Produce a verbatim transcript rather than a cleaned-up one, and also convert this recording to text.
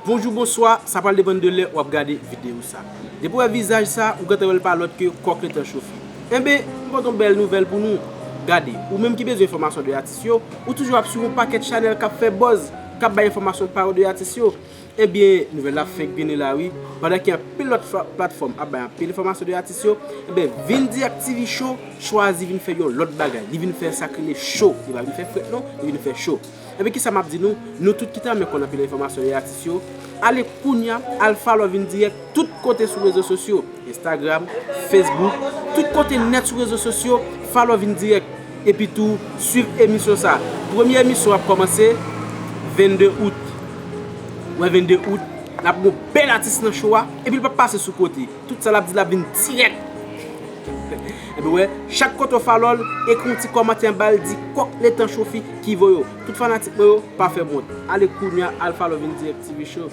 Bonjou, bonswa, sa pral depann de lè w ap gade videyo sa. Depi w wè vizaj sa, ou gentan wè l pa lòt ke Kòk Letan Chofi. Enben, m pote yon bèl nouvèl pou nou. Gade, ou menm ki bezwen enfòmasyon de atis yo, ou toujou ap swiv yon pakèt chanèl k ap fè buzz, k ap bay enfòmasyon pa yo de atis yo. Ebyen, nouvèl la fenk vini la wi. Pandan ke anpil lòt fa- platfòm ap bay anpil enfòmasyon de atis yo, enben, Vin Dirèk T V Show chwazi vin fè yon lòt bagay. Li vin fè sa k rele cho. Li pa vin fè frèt non, li vin fè cho. Ebyen, kisa m ap di nou? Nou tout ki ta renmen konn anpil enfòmasyon de atis yo, ale kounya, al follow Vin Dirèk tout kote sou rezo sosyo, Instagram, Facebook, tout kote nèt sou rezo sosyo, follow Vin Dirèk. Epi tou, swiv emisyon sa. Premye emisyon ap kòmanse vennde out. Wè, vennde out, n ap gon bèl atis nan cho a, epi l p ap pase sou kote. Tout sa l ap di l ap vin dirèk. Ebyen, wè, chak kote w follow l, ekri yon ti kòmantè anba l, di Kòk Letan Chofi ki voye w. Tout fanatik mwen yo, pa fè m wont. Ale kounya, al follow Vin Dirèk T V Show.